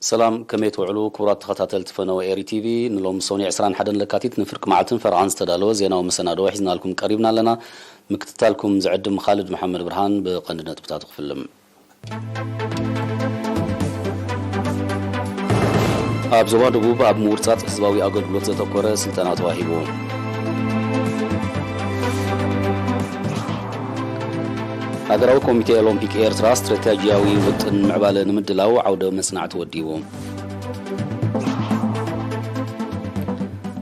ሰላም፣ ከመይ ትውዕሉ ክቡራት ተኸታተልቲ ፈነወ ኤሪ ቲቪ? ንሎሚ ሰኑይ ዕስራን ሓደን ለካቲት ንፍርቂ መዓልትን ፈረቓን ዝተዳለወ ዜናዊ መሰናድኦ ሒዝናልኩም ቀሪብና ኣለና። ምክትታልኩም ዝዕድም ካልድ መሓመድ ብርሃን። ብቐንዲ ነጥብታቱ ክፍልም። ኣብ ዞባ ደቡብ ኣብ ምውርጻጽ ህዝባዊ ኣገልግሎት ዘተኮረ ስልጠና ተዋሂቡ። ሃገራዊ ኮሚቴ ኦሎምፒክ ኤርትራ ስትራተጂያዊ ውጥን ምዕባለ ንምድላው ዓውደ መጽናዕቲ ወዲቡ።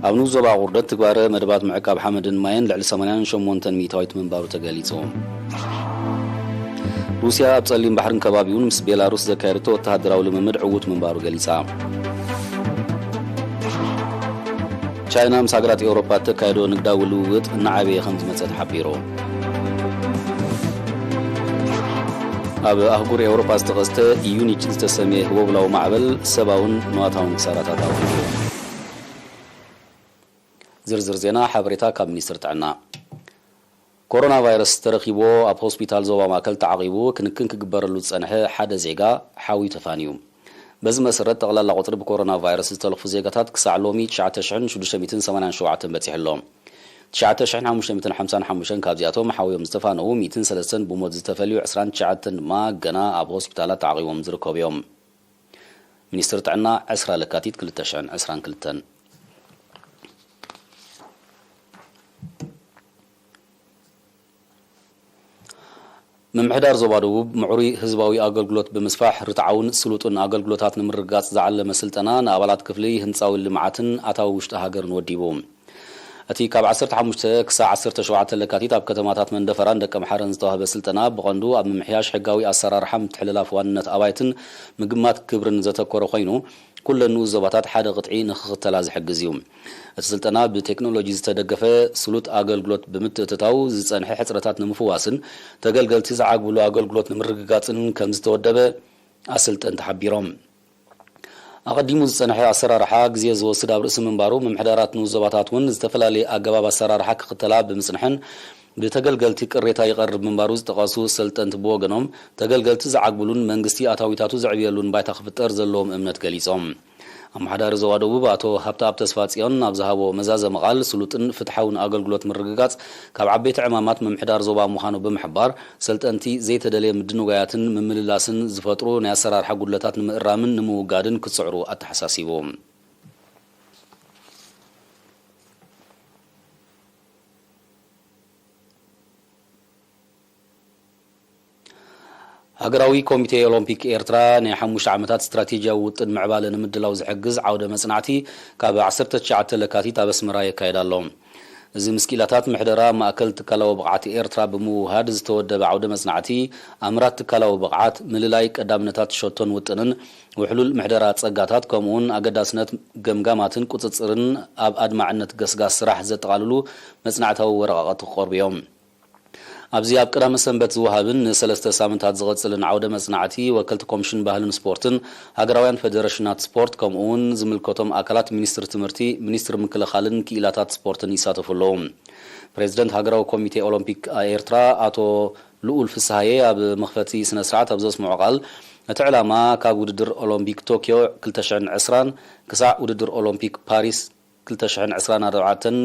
ኣብ ንኡስ ዞባ ቁርደት ትግባረ መደባት ምዕቃብ ሓመድን ማይን ልዕሊ ሰማንያን ሸሞንተን ሚእታዊት ምንባሩ ተገሊጹ። ሩስያ ኣብ ጸሊም ባሕርን ከባቢውን ምስ ቤላሩስ ዘካየደቶ ወተሃደራዊ ልምምድ ዕዉት ምንባሩ ገሊጻ። ቻይና ምስ ሃገራት ኤውሮፓ እተካየዶ ንግዳዊ ልውውጥ እናዓበየ ከም ዝመጸ ተሓቢሩ። ኣብ ኣህጉር ኤውሮፓ ዝተኸስተ ዩኒች ዝተሰምየ ህቦብላዊ ማዕበል ሰባውን ንዋታውን ክሳራታት ኣውሪዱ። ዝርዝር ዜና ሓበሬታ ካብ ሚኒስትር ጥዕና። ኮሮና ቫይረስ ተረኺብዎ ኣብ ሆስፒታል ዞባ ማእከል ተዓቒቡ ክንክን ክግበረሉ ዝጸንሐ ሓደ ዜጋ ሓውዩ ተፋንዩ። በዚ መሰረት፣ ጠቕላላ ቁጽሪ ብኮሮና ቫይረስ ዝተለኽፉ ዜጋታት ክሳዕ ሎሚ ትሽዓተ ሽሕን ሽዱሽተ ሚእትን ሰማንያን ሸውዓተን በጺሑ ኣሎ። ትሽዓተ ሽሕን ሓሙሽተ ሚእትን ሓምሳን ሓሙሽተን ካብዚኣቶም ሓውዮም ዝተፋነዉ ሚእትን ሰለስተን ብሞት ዝተፈልዩ ዕስራን ትሽዓተን ድማ ገና ኣብ ሆስፒታላት ተዓቒቦም ዝርከቡ እዮም። ሚኒስትሪ ጥዕና ዕስራ ለካቲት ክልተ ሽሕን ዕስራን ክልተን። ምምሕዳር ዞባ ደቡብ ምዕሩይ ህዝባዊ ኣገልግሎት ብምስፋሕ ርትዓውን ስሉጥን ኣገልግሎታት ንምርግጋጽ ዝዓለመ ስልጠና ንኣባላት ክፍሊ ህንጻዊ ልምዓትን ኣታዊ ውሽጢ ሃገርን ወዲቡ። እቲ ካብ ዓሰርተ ሓሙሽተ ክሳዕ ዓሰርተ ሸውዓተ ለካቲት ኣብ ከተማታት መንደፈራን ደቀምሓረን ዝተዋህበ ስልጠና ብቐንዱ ኣብ ምምሕያሽ ሕጋዊ ኣሰራርሓ ምትሕልላፍ ዋንነት ኣባይትን ምግማት ግብርን ዘተኮረ ኮይኑ፣ ኩለን ንኡስ ዞባታት ሓደ ቅጥዒ ንኽኽተላ ዝሕግዝ እዩ። እቲ ስልጠና ብቴክኖሎጂ ዝተደገፈ ስሉጥ ኣገልግሎት ብምትእትታው ዝጸንሐ ሕጽረታት ንምፍዋስን ተገልገልቲ ዝዓግብሉ ኣገልግሎት ንምርግጋጽን ከም ዝተወደበ ኣሰልጠንቲ ሓቢሮም። ኣቐዲሙ ዝጸንሐ ኣሰራርሓ ግዜ ዝወስድ ኣብ ርእሲ ምንባሩ፣ ምምሕዳራት ንኡስ ዞባታት እውን ዝተፈላለየ ኣገባብ ኣሰራርሓ ክኽተላ ብምጽንሐን ብተገልገልቲ ቅሬታ ይቐርብ ምንባሩ ዝጠቐሱ ሰልጠንቲ ብወገኖም፣ ተገልገልቲ ዝዓግብሉን መንግስቲ ኣታዊታቱ ዘዕብየሉን ባይታ ክፍጠር ዘለዎም እምነት ገሊጾም። ኣመሓዳሪ ዞባ ደቡብ ኣቶ ሃብተኣብ ተስፋጽዮን ኣብ ዝሃቦ መዛዘሚ ቃል፣ ስሉጥን ፍትሓውን ኣገልግሎት ምርግጋጽ ካብ ዓበይቲ ዕማማት ምምሕዳር ዞባ ምዃኑ ብምሕባር፣ ሰልጠንቲ ዘይተደልየ ምድንጓያትን ምምልላስን ዝፈጥሩ ናይ ኣሰራርሓ ጉድለታት ንምእራምን ንምውጋድን ክጽዕሩ ኣተሓሳሲቡ። ሃገራዊ ኮሚቴ ኦሎምፒክ ኤርትራ ናይ ሓሙሽተ ዓመታት ስትራቴጂያዊ ውጥን ምዕባለ ንምድላው ዝሕግዝ ዓውደ መጽናዕቲ ካብ ዓሰርተ ትሽዓተ ለካቲት ኣብ ኣስመራ የካይድ ኣሎ። እዚ ምስ ክኢላታት ምሕደራ ማእከል ትካላዊ ብቕዓት ኤርትራ ብምውህሃድ ዝተወደበ ዓውደ መጽናዕቲ፣ ኣምራት ትካላዊ ብቕዓት፣ ምልላይ ቀዳምነታት ሸቶን ውጥንን፣ ውሕሉል ምሕደራ ጸጋታት፣ ከምኡውን ኣገዳስነት ገምጋማትን ቁጽጽርን ኣብ ኣድማዕነት ገስጋስ ስራሕ ዘጠቓልሉ መጽናዕታዊ ወረቓቕቲ ክቐርቡ እዮም። ኣብዚ ኣብ ቀዳመ ሰንበት ዝወሃብን ንሰለስተ ሳምንታት ዝቐጽልን ዓውደ መጽናዕቲ፣ ወከልቲ ኮሚሽን ባህልን ስፖርትን፣ ሃገራውያን ፈደረሽናት ስፖርት፣ ከምኡ እውን ዝምልከቶም ኣካላት ሚኒስትሪ ትምህርቲ፣ ሚኒስትሪ ምክልኻልን ክኢላታት ስፖርትን ይሳተፉ ኣለዉ። ፕሬዚደንት ሃገራዊ ኮሚቴ ኦሎምፒክ ኤርትራ ኣቶ ልኡል ፍስሃየ ኣብ መኽፈቲ ስነ ስርዓት ኣብ ዘስምዖ ቃል፣ እቲ ዕላማ ካብ ውድድር ኦሎምፒክ ቶኪዮ ክልተ ሽሕን ዕስራን ክሳዕ ውድድር ኦሎምፒክ ፓሪስ ክልተ ሽሕን ዕስራን ኣርባዕተን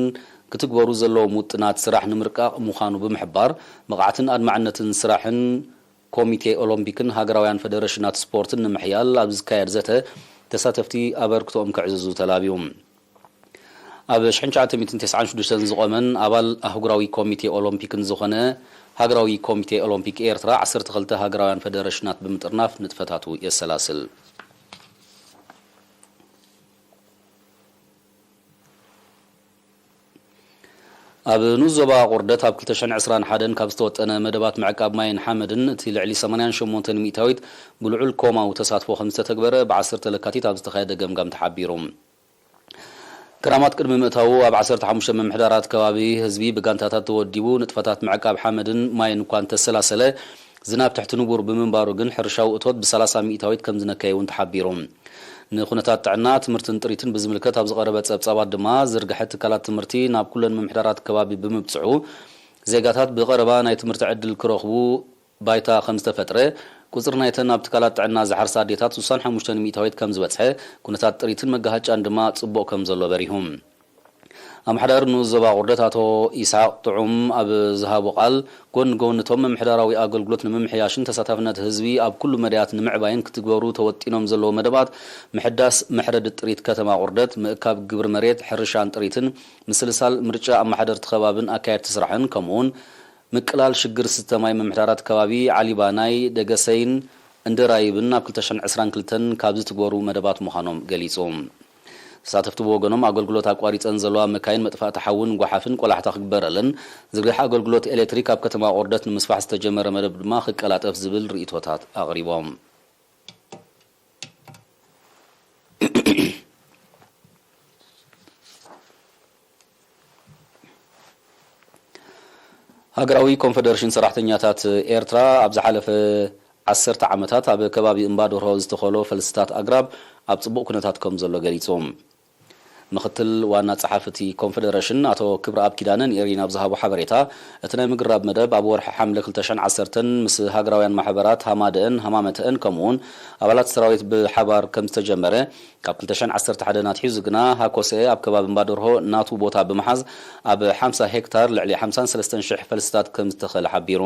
ክትግበሩ ዘለዎም ውጥናት ስራሕ ንምርቃቕ ምዃኑ ብምሕባር፣ ብቕዓትን ኣድማዕነትን ስራሕን ኮሚቴ ኦሎምፒክን ሃገራውያን ፈደረሽናት ስፖርትን ንምሕያል ኣብ ዝካየድ ዘተ ተሳተፍቲ ኣበርክቶኦም ከዕዝዙ ተላብዩ። ኣብ ሽሕን ትሽዓተ ሚእትን ተስዓን ሽዱሽተን ዝቖመን ኣባል ኣህጉራዊ ኮሚቴ ኦሎምፒክን ዝኾነ ሃገራዊ ኮሚቴ ኦሎምፒክ ኤርትራ፣ ዓሰርተ ክልተ ሃገራውያን ፈደረሽናት ብምጥርናፍ ንጥፈታቱ የሰላስል። ኣብ ንኡስ ዞባ ቁርደት ኣብ ክልተ ሽሕን ዕስራን ሓደን ካብ ዝተወጠነ መደባት ምዕቃብ ማይን ሓመድን፣ እቲ ልዕሊ ሰማንያን ሸሞንተን ሚእታዊት ብልዑል ኮማዊ ተሳትፎ ከም ዝተተግበረ ብዓሰርተ ለካቲት ኣብ ዝተኻየደ ገምጋም ተሓቢሩ። ክራማት ቅድሚ ምእታዉ ኣብ ዓሰርተ ሓሙሽተ ምምሕዳራት ከባቢ ህዝቢ ብጋንታታት ተወዲቡ ንጥፈታት ምዕቃብ ሓመድን ማይን እኳ እንተሰላሰለ፣ ዝናብ ትሕቲ ንቡር ብምንባሩ ግን ሕርሻዊ እቶት ብሰላሳ ሚእታዊት ከም ዝነከየ እውን ተሓቢሩ። ንኩነታት ጥዕና፣ ትምህርትን ጥሪትን ብዝምልከት ኣብ ዝቐረበ ጸብጻባት ድማ፣ ዝርግሐ ትካላት ትምህርቲ ናብ ኩለን ምምሕዳራት ከባቢ ብምብጽሑ፣ ዜጋታት ብቐረባ ናይ ትምህርቲ ዕድል ክረኽቡ ባይታ ከም ዝተፈጥረ፣ ቁጽሪ ናይተን ኣብ ትካላት ጥዕና ዝሓርሳ ኣዴታት ስሳን ሓሙሽተን ሚእታዊት ከም ዝበጽሐ፣ ኩነታት ጥሪትን መጋሃጫን ድማ ጽቡቕ ከም ዘሎ በሪሁ። ኣመሓዳሪ ንኡስ ዞባ ቁርደት ኣቶ ኢስሓቅ ጥዑም ኣብ ዝሃቦ ቃል፣ ጎን ጎን እቶም ምምሕዳራዊ ኣገልግሎት ንምምሕያሽን ተሳታፍነት ህዝቢ ኣብ ኩሉ መዳያት ንምዕባይን ክትግበሩ ተወጢኖም ዘለዉ መደባት፣ ምሕዳስ መሕረዲ ጥሪት ከተማ ቁርደት፣ ምእካብ ግብሪ መሬት፣ ሕርሻን ጥሪትን፣ ምስልሳል ምርጫ ኣመሓደርቲ ከባብን ኣካየድቲ ስራሕን፣ ከምኡውን ምቅላል ሽግር ዝስተ ማይ ምምሕዳራት ከባቢ ዓሊባናይ፣ ደገሰይን እንድራይብን ኣብ ክልተ ሽሕን ዕስራን ክልተን ካብ ዝትግበሩ መደባት ምዃኖም ገሊጹ። ተሳተፍቲ ብወገኖም፣ ኣገልግሎት ኣቋሪጸን ዘለዋ መካይን መጥፋእቲ ሓውን ጓሓፍን ቆላሕታ ክግበረለን፣ ዝርግሕ ኣገልግሎት ኤሌክትሪክ ኣብ ከተማ ኦርደት ንምስፋሕ ዝተጀመረ መደብ ድማ ክቀላጠፍ ዝብል ርእይቶታት ኣቕሪቦም። ሃገራዊ ኮንፈደሬሽን ሰራሕተኛታት ኤርትራ ኣብ ዝሓለፈ ዓሰርተ ዓመታት ኣብ ከባቢ እምባደርሆ ዝተኸሎ ፈልስታት ኣግራብ ኣብ ጽቡቕ ኩነታት ከም ዘሎ ገሊጹ። ምኽትል ዋና ጸሓፊ እቲ ኮንፈደሬሽን ኣቶ ክብረኣብ ኪዳነ ንኤሪና ኣብ ዝሃቦ ሓበሬታ፣ እቲ ናይ ምግራብ መደብ ኣብ ወርሒ ሓምለ ክልተ ሽሕን ዓሰርተን ምስ ሃገራውያን ማሕበራት ሃማደአን ሃማመተአን ከምኡውን ኣባላት ሰራዊት ብሓባር ከም ዝተጀመረ፣ ካብ ክልተ ሽሕን ዓሰርተ ሓደን ኣትሒዙ ግና ሃኮሰኤ ኣብ ከባቢ እምባደርሆ ናቱ ቦታ ብምሓዝ ኣብ ሓምሳ ሄክታር ልዕሊ ሓምሳን ሰለስተን ሽሕ ፈልስታት ከም ዝተኸለ ሓቢሩ።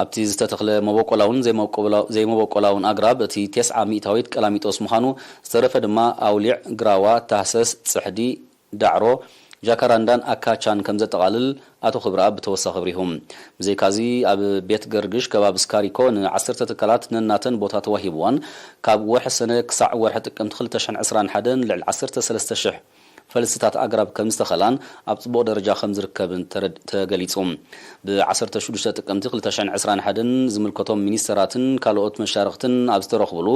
ኣብቲ ዝተተኽለ መበቆላውን ዘይመበቆላ-፣ ዘይመበቆላውን ኣግራብ እቲ ተስዓ ሚእታዊት ቀላሚጦስ ምዃኑ፣ ዝተረፈ ድማ ኣውሊዕ፣ ግራዋ፣ ታህሰስ፣ ጽሕዲ፣ ዳዕሮ፣ ጃካራንዳን ኣካቻን ከም ዘጠቓልል ኣቶ ክብረኣብ ብተወሳኺ ኣብሪሁ። ብዘይካዚ ኣብ ቤት ገርግሽ ከባቢ ስካሪኮ ንዓሰርተ ትካላት ነናተን ቦታ ተዋሂብወን ካብ ወርሒ ሰነ ክሳዕ ወርሒ ጥቅምቲ ክልተ ሽሕን ዕስራን ሓደን ልዕሊ ዓሰርተ ሰለስተ ሽሕ ፈልስታት ኣግራብ ከም ዝተኸላን ኣብ ጽቡቕ ደረጃ ከም ዝርከብን ተረድ-፣ ተገሊጹ። ብ ዓሰርተ ሽዱሽተ ጥቅምቲ ክልተ ሽሕን ዕስራን ሓደን ዝምልከቶም ሚኒስተራትን ካልኦት መሻርኽትን ኣብ ዝተረኽብሉ፣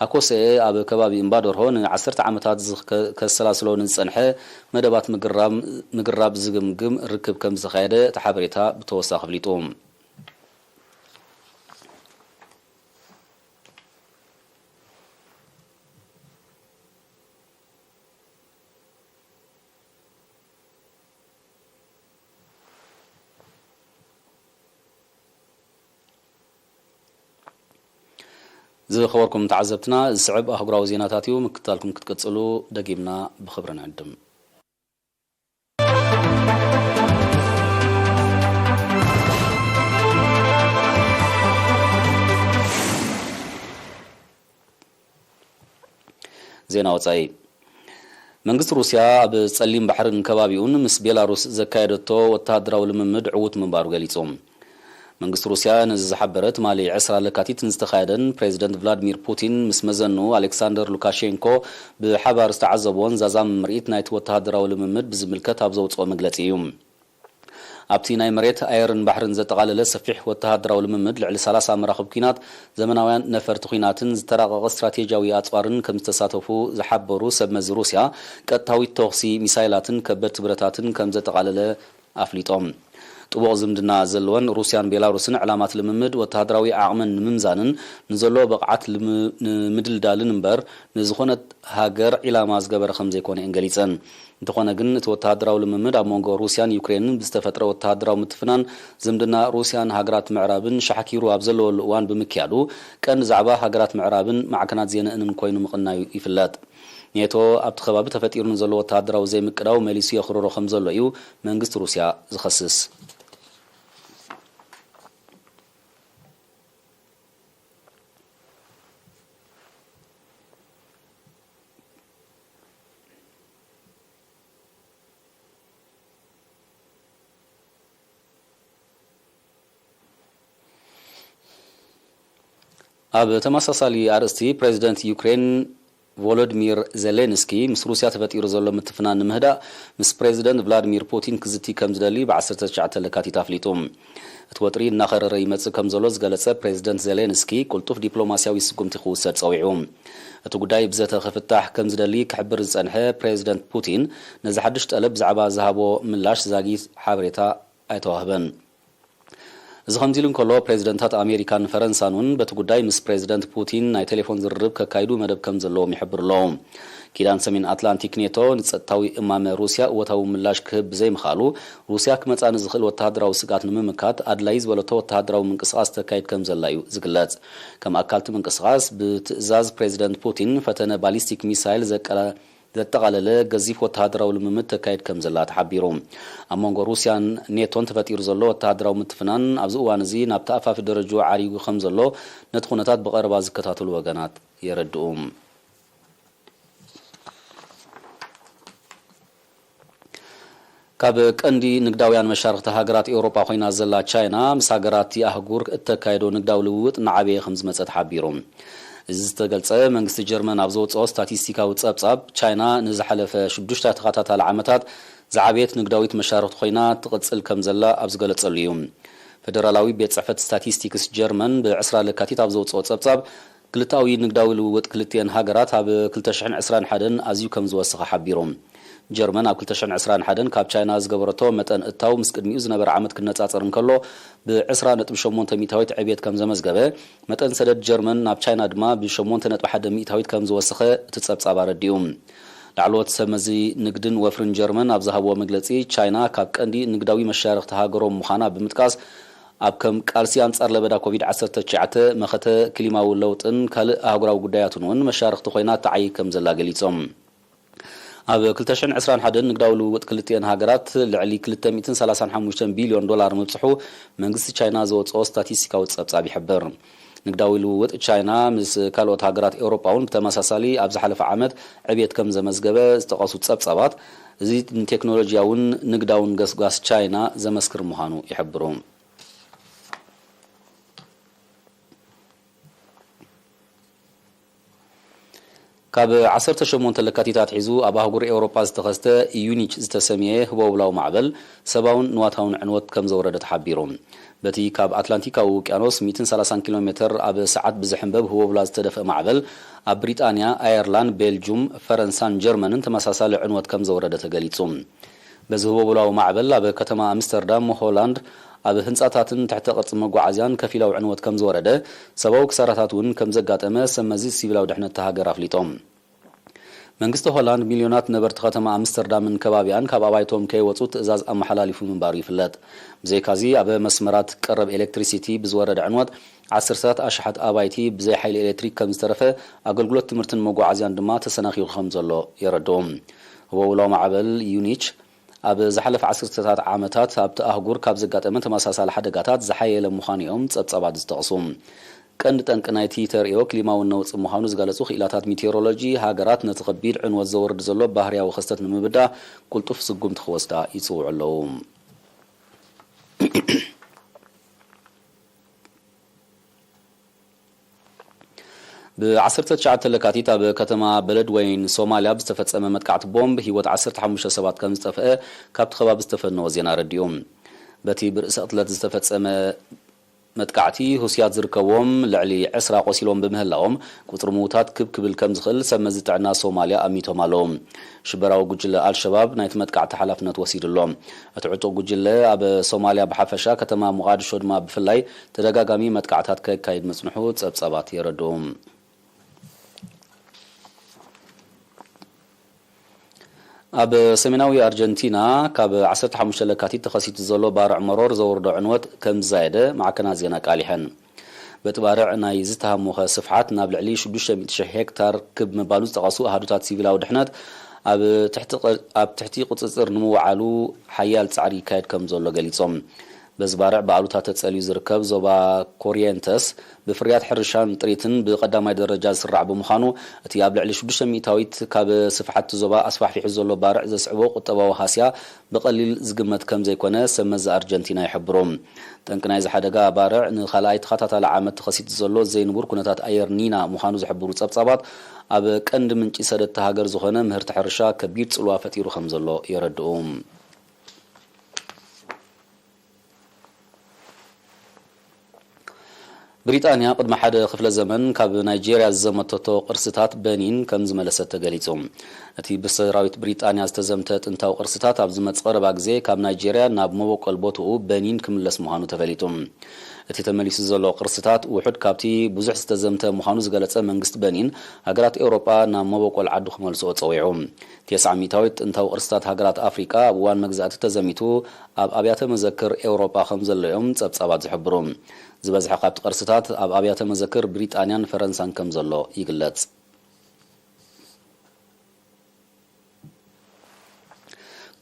ሃኮሰኤ ኣብ ከባቢ እምባደርሆ ንዓሰርተ ዓመታት ዝከ-፣ ከሰላስሎ ንዝጸንሐ መደባት ምግራም-፣ ምግራብ ዝግምግም ርክብ ከም ዝተኻየደ እቲ ሓበሬታ ብተወሳኺ ኣፍሊጡ። ዝኸበርኩም ተዓዘብትና፣ ዝስዕብ ኣህጉራዊ ዜናታት እዩ። ምክትታልኩም ክትቅጽሉ ደጊምና ብኽብሪ ንዕድም። ዜና ወጻኢ። መንግስቲ ሩስያ ኣብ ጸሊም ባሕርን ከባቢኡን ምስ ቤላሩስ ዘካየደቶ ወተሃደራዊ ልምምድ ዕዉት ምንባሩ ገሊጹ። መንግስቲ ሩስያ ነዚ ዝሓበረ ትማሊ ዕስራ ለካቲት ንዝተኻየደን ፕሬዚደንት ቭላድሚር ፑቲን ምስ መዘንኡ ኣሌክሳንደር ሉካሼንኮ ብሓባር ዝተዓዘብዎን ዛዛሚ ምርኢት ናይቲ ወተሃደራዊ ልምምድ ብዝምልከት ኣብ ዘውጽኦ መግለጺ እዩ። ኣብቲ ናይ መሬት፣ ኣየርን ባሕርን ዘጠቓለለ ሰፊሕ ወተሃደራዊ ልምምድ፣ ልዕሊ ሰላሳ መራኽብ ኲናት፣ ዘመናውያን ነፈርቲ ኲናትን ዝተራቐቐ ስትራቴጂያዊ ኣጽዋርን ከም ዝተሳተፉ ዝሓበሩ ሰብ መዚ ሩስያ፣ ቀጥታዊት ተኹሲ ሚሳይላትን ከበድቲ ብረታትን ከም ዘጠቓለለ ኣፍሊጦም። ጥቡቕ ዝምድና ዘለወን ሩስያን ቤላሩስን ዕላማት ልምምድ፣ ወተሃደራዊ ዓቕመን ንምምዛንን ንዘለዎ ብቕዓት ልም-፣ ንምድልዳልን እምበር፣ ንዝኾነት ሃገር ዒላማ ዝገበረ ከም ዘይኮነ እየን ገሊጸን። እንተኾነ ግን፣ እቲ ወተሃደራዊ ልምምድ ኣብ መንጎ ሩስያን ዩክሬንን ብዝተፈጥረ ወተሃደራዊ ምትፍናን፣ ዝምድና ሩስያን ሃገራት ምዕራብን ሻሕኪሩ ኣብ ዘለወሉ እዋን ብምክያዱ፣ ቀንዲ ዛዕባ ሃገራት ምዕራብን ማዕከናት ዜንእንን ኮይኑ ምቕናዩ ይፍለጥ። ኔቶ ኣብቲ ከባቢ ተፈጢሩ ንዘሎ ወተሃደራዊ ዘይምቅዳው መሊሱ የኽርሮ ከም ዘሎ እዩ መንግስቲ ሩስያ ዝኸስስ። ኣብ ተመሳሳሊ ኣርእስቲ፣ ፕሬዚደንት ዩክሬን ቮሎዲሚር ዜሌንስኪ፣ ምስ ሩስያ ተፈጢሩ ዘሎ ምትፍናን ንምህዳእ ምስ ፕሬዚደንት ቭላዲሚር ፑቲን ክዝቲ ከም ዝደሊ ብ ዓሰርተ ትሽዓተ ለካቲት ኣፍሊጡ። እቲ ወጥሪ እናኸረረ ይመጽእ ከም ዘሎ ዝገለጸ ፕሬዚደንት ዜሌንስኪ፣ ቅልጡፍ ዲፕሎማስያዊ ስጉምቲ ክውሰድ ጸዊዑ። እቲ ጉዳይ ብዘተ ክፍታሕ ከም ዝደሊ ክሕብር ዝጸንሐ ፕሬዚደንት ፑቲን፣ ነዚ ሓድሽ ጠለብ ብዛዕባ ዝሃቦ ምላሽ ዛጊት ሓበሬታ ኣይተዋህበን። እዚ ከምዚ ኢሉ እንከሎ፣ ፕሬዚደንታት ኣሜሪካን ፈረንሳን እውን በቲ ጉዳይ ምስ ፕሬዚደንት ፑቲን ናይ ቴሌፎን ዝርርብ ከካይዱ መደብ ከም ዘለዎም ይሕብሩ ኣለዉ። ኪዳን ሰሜን ኣትላንቲክ ኔቶ ንጸጥታዊ እማመ ሩስያ እወታዊ ምላሽ ክህብ ብዘይምኽኣሉ፣ ሩስያ ክመጻ ንዝኽእል ወተሃደራዊ ስግኣት ንምምካት ኣድላዪ ዝበለቶ ወተሃደራዊ ምንቅስቓስ ተካይድ ከም ዘላ እዩ ዝግለጽ። ከም ኣካልቲ ምንቅስቓስ፣ ብትእዛዝ ፕሬዚደንት ፑቲን ፈተነ ባሊስቲክ ሚሳይል ዘቀላ-፣ ዘጠቓለለ ገዚፍ ወተሃደራዊ ልምምድ ተካይድ ከም ዘላ ተሓቢሩ። ኣብ መንጎ ሩስያን ኔቶን ተፈጢሩ ዘሎ ወተሃደራዊ ምትፍናን ኣብዚ እዋን እዚ ናብ ተኣፋፊ ደረጃ ዓሪጉ ከም ዘሎ ነቲ ኩነታት ብቐረባ ዝከታተሉ ወገናት የረድኡ። ካብ ቀንዲ ንግዳውያን መሻርኽቲ ሃገራት ኤውሮጳ ኮይና ዘላ ቻይና፣ ምስ ሃገራት እቲ ኣህጉር እተካየዶ ንግዳዊ ልውውጥ እናዓበየ ከም ዝመጸ ተሓቢሩ። እዚ ዝተገልጸ፣ መንግስቲ ጀርመን ኣብ ዘውጽኦ ስታቲስቲካዊ ጸብጻብ፣ ቻይና ንዝሓለፈ ሽዱሽተ ተኸታታሊ ዓመታት ዝዓበየት ንግዳዊት መሻርኽቲ ኮይና ትቕጽል ከም ዘላ ኣብ ዝገለጸሉ እዩ። ፈደራላዊ ቤት ጽሕፈት ስታቲስቲክስ ጀርመን ብ ዕስራ ለካቲት ኣብ ዘውጽኦ ጸብጻብ፣ ክልተኣዊ ንግዳዊ ልውውጥ ክልቲኤን ሃገራት ኣብ ክልተ ሽሕን ዕስራን ሓደን ኣዝዩ ከም ዝወሰኸ ሓቢሩ። ጀርመን ኣብ ክልተ ሽሕን ዕስራን ሓደን ካብ ቻይና ዝገበረቶ መጠን እታው ምስ ቅድሚኡ ዝነበረ ዓመት ክነጻጸር እንከሎ፣ ብ ዕስራ ነጥቢ ሸሞንተ ሚእታዊት ዕብየት ከም ዘመዝገበ፣ መጠን ሰደድ ጀርመን ናብ ቻይና ድማ ብ ሸሞንተ ነጥቢ ሓደ ሚእታዊት ከም ዝወሰኸ እቲ ጸብጻብ ኣረዲኡ። ላዕለዎት ሰብ መዚ ንግድን ወፍርን ጀርመን ኣብ ዝሃብዎ መግለጺ፣ ቻይና ካብ ቀንዲ ንግዳዊ መሻርኽቲ ሃገሮም ምዃና ብምጥቃስ፣ ኣብ ከም ቃልሲ ኣንጻር ለበዳ ኮቪድ ዓሰርተ ትሽዓተ፣ መኸተ ክሊማዊ ለውጥን ካልእ ኣህጉራዊ ጉዳያትን እውን መሻርኽቲ ኮይና ትዓዪ ከም ዘላ ገሊጾም። ኣብ ክልተ ሽሕን ዕስራን ሓደን ንግዳዊ ልውውጥ ክልቲኤን ሃገራት ልዕሊ ክልተ ሚእትን ሰላሳን ሓሙሽተን ቢልዮን ዶላር ምብጽሑ መንግስቲ ቻይና ዘወጽኦ ስታቲስቲካዊ ጸብጻብ ይሕብር። ንግዳዊ ልውውጥ ቻይና ምስ ካልኦት ሃገራት ኤውሮጳ እውን ብተመሳሳሊ ኣብ ዝሓለፈ ዓመት ዕብየት ከም ዘመዝገበ ዝጠቐሱ ጸብጻባት፣ እዚ ንቴክኖሎጂያውን ንግዳውን ገስጋስ ቻይና ዘመስክር ምዃኑ ይሕብሩ። ካብ ዓሰርተ ሸሞንተ ለካቲት ኣትሒዙ ኣብ ኣህጉር ኤውሮጳ ዝተኸስተ ዩኒች ዝተሰምየ ህቦብላዊ ማዕበል ሰብኣውን ንዋታውን ዕንወት ከም ዘውረደ ተሓቢሩ። በቲ ካብ ኣትላንቲካዊ ውቅያኖስ ሚእትን ሰላሳን ኪሎ ሜተር ኣብ ሰዓት ብዝሕንበብ ህቦብላ ዝተደፍአ ማዕበል፣ ኣብ ብሪጣንያ፣ ኣየርላንድ፣ ቤልጁም፣ ፈረንሳን ጀርመንን ተመሳሳሊ ዕንወት ከም ዘውረደ ተገሊጹ። በዚ ህቦብላዊ ማዕበል ኣብ ከተማ ኣምስተርዳም ሆላንድ ኣብ ህንጻታትን ትሕተ ቅርጺ መጓዓዝያን ከፊላዊ ዕንወት ከም ዝወረደ፣ ሰብኣዊ ክሳራታት እውን ከም ዘጋጠመ ሰብ መዚ ሲቪላዊ ድሕነት እታ ሃገር ኣፍሊጦም። መንግስቲ ሆላንድ ሚልዮናት ነበርቲ ከተማ ኣምስተርዳምን ከባቢኣን ካብ ኣባይቶም ከይወጹ ትእዛዝ ኣመሓላሊፉ ምንባሩ ይፍለጥ። ብዘይካዚ ኣብ መስመራት ቀረብ ኤሌክትሪሲቲ ብዝወረደ ዕንወት ዓሰርታት ኣሽሓት ኣባይቲ ብዘይ ሓይሊ ኤሌክትሪክ ከም ዝተረፈ፣ ኣገልግሎት ትምህርትን መጓዓዝያን ድማ ተሰናኺሉ ከም ዘሎ የረድኡ። ህቦብላዊ ማዕበል ዩኒች ኣብ ዝሓለፈ ዓሰርተታት ዓመታት ኣብቲ ኣህጉር ካብ ዘጋጠመ ተመሳሳሊ ሓደጋታት ዝሓየለ ምዃኑ እዮም ጸብጻባት ዝጠቕሱ። ቀንዲ ጠንቂ ናይቲ ተርእዮ ክሊማዊ ነውጺ ምዃኑ ዝገለጹ ክኢላታት ሚቴዎሮሎጂ፣ ሃገራት ነቲ ከቢድ ዕንወት ዘወርድ ዘሎ ባህርያዊ ክስተት ንምብዳህ ቅልጡፍ ስጉምቲ ክወስዳ ይጽውዑ ኣለዉ። ብ ዓሰርተ ትሽዓተ ለካቲት ኣብ ከተማ በለድወይን ሶማልያ ብዝተፈጸመ መጥቃዕቲ ቦምብ ህይወት ዓሰርተ ሓሙሽተ ሰባት ከም ዝጠፍአ ካብቲ ከባቢ ዝተፈነወ ዜና ኣረዲኡ። በቲ ብርእሰ ቅትለት ዝተፈጸመ መጥቃዕቲ፣ ሁስያት ዝርከብዎም ልዕሊ ዕስራ ቆሲሎም ብምህላዎም፣ ቁጽሪ ምዉታት ክብ ክብል ከም ዝኽእል ሰብ መዚ ጥዕና ሶማልያ ኣሚቶም ኣለዉ። ሽበራዊ ጉጅለ ኣልሸባብ ናይቲ መጥቃዕቲ ሓላፍነት ወሲዱ ኣሎ። እቲ ዕጡቕ ጉጅለ ኣብ ሶማልያ ብሓፈሻ፣ ከተማ ሞቓድሾ ድማ ብፍላይ፣ ተደጋጋሚ መጥቃዕታት ከካይድ ምጽንሑ ጸብጻባት የረድኡ። ኣብ ሰሜናዊ ኣርጀንቲና ካብ ዓሰርተ ሓሙሽተ ለካቲት ተኸሲቱ ዘሎ ባርዕ መሮር ዘውርዶ ዕንወት ከም ዝዛየደ ማዕከናት ዜና ኣቃሊሐን። በቲ ባርዕ ናይ ዝተሃሞኸ ስፍሓት ናብ ልዕሊ ሽዱሽተ ሚእቲ ሽሕ ሄክታር ክብ ምባሉ ዝጠቐሱ ኣሃዱታት ሲቪላዊ ድሕነት፣ ኣብ ትሕቲ ቕ-፣ ኣብ ትሕቲ ቁጽጽር ንምውዓሉ ሓያል ጻዕሪ ይካየድ ከም ዘሎ ገሊጾም። በዚ ባርዕ ብኣሉታ ተጸልዩ ዝርከብ ዞባ ኮሪየንተስ፣ ብፍርያት ሕርሻን ጥሪትን ብቐዳማይ ደረጃ ዝስራዕ ብምዃኑ፣ እቲ ኣብ ልዕሊ ሽዱሽተ ሚእታዊት ካብ ስፍሓት እቲ ዞባ ኣስፋሕፊሑ ዘሎ ባርዕ ዘስዕቦ ቁጠባዊ ሃስያ ብቐሊል ዝግመት ከም ዘይኮነ ሰብ መዚ ኣርጀንቲና ይሕብሩ። ጠንቂ ናይዚ ሓደጋ ባርዕ ንኻልኣይ ተኸታታሊ ዓመት ተኸሲቱ ዘሎ ዘይንቡር ኩነታት ኣየር ኒና ምዃኑ ዝሕብሩ ጸብጻባት፣ ኣብ ቀንዲ ምንጪ ሰደድ እታ ሃገር ዝኾነ ምህርቲ ሕርሻ ከቢድ ጽልዋ ፈጢሩ ከም ዘሎ የረድኡ። ብሪጣንያ ቅድሚ ሓደ ክፍለ ዘመን ካብ ናይጄርያ ዝዘመተቶ ቅርስታት በኒን ከም ዝመለሰት ተገሊጹ። እቲ ብሰራዊት ብሪጣንያ ዝተዘምተ ጥንታዊ ቅርስታት ኣብ ዝመጽእ ቀረባ ግዜ ካብ ናይጄርያ ናብ መበቆል ቦትኡ በኒን ክምለስ ምዃኑ ተፈሊጡ። እቲ ተመሊሱ ዘሎ ቅርስታት ውሑድ ካብቲ ብዙሕ ዝተዘምተ ምዃኑ ዝገለጸ መንግስቲ በኒን፣ ሃገራት ኤውሮጳ ናብ መበቆል ዓዱ ክመልስኦ ጸዊዑ። ተስዓ ሚእታዊት ጥንታዊ ቅርስታት ሃገራት ኣፍሪቃ ኣብ እዋን መግዛእቲ ተዘሚቱ ኣብ ኣብያተ መዘክር ኤውሮጳ ከም ዘሎ እዮም ጸብጻባት ዝሕብሩ። ዝበዝሐ ካብቲ ቅርስታት ኣብ ኣብያተ መዘክር ብሪጣንያን ፈረንሳን ከም ዘሎ ይግለጽ።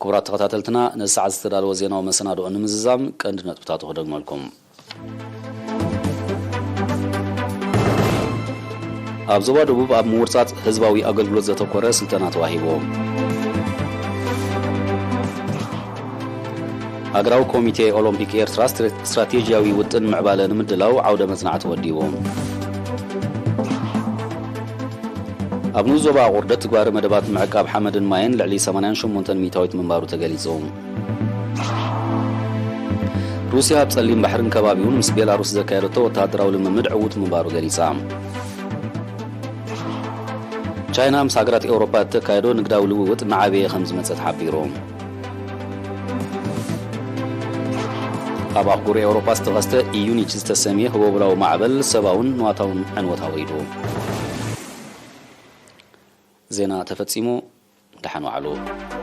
ክቡራት ተኸታተልትና፣ ነዚ ሰዓት ዝተዳለወ ዜናዊ መሰናድኦ ንምዝዛም ቀንዲ ነጥብታቱ ክደግመልኩም። ኣብ ዞባ ደቡብ ኣብ ምውርጻጽ ህዝባዊ ኣገልግሎት ዘተኮረ ስልጠና ተዋሂቡ። ሃገራዊ ኮሚቴ ኦሎምፒክ ኤርትራ ስትራ-፣ ስትራቴጂያዊ ውጥን ምዕባለ ንምድላው ዓውደ መጽናዕቲ ወዲቡ። ኣብ ንኡስ ዞባ ኣቑርደት ትግባረ መደባት ምዕቃብ ሓመድን ማይን ልዕሊ ሰማንያን ሸሞንተን ሚእታዊት ምንባሩ ተገሊጹ። ሩስያ ኣብ ጸሊም ባሕርን ከባቢውን ምስ ቤላሩስ ዘካየደቶ ወተሃደራዊ ልምምድ ዕዉት ምንባሩ ገሊጻ። ቻይና ምስ ሃገራት ኤውሮፓ እተካየዶ ንግዳዊ ልውውጥ እናዓበየ ከም ዝመጸ ተሓቢሩ። ኣብ ኣህጉር ኤውሮፓ ዝተኸስተ ኢዩኒች ዝተሰምየ ህቦብላዊ ማዕበል ሰብኣውን ንዋታውን ዕንወት ኣውሪዱ። ዜና ተፈጺሙ። ደሓን ዋዕሉ።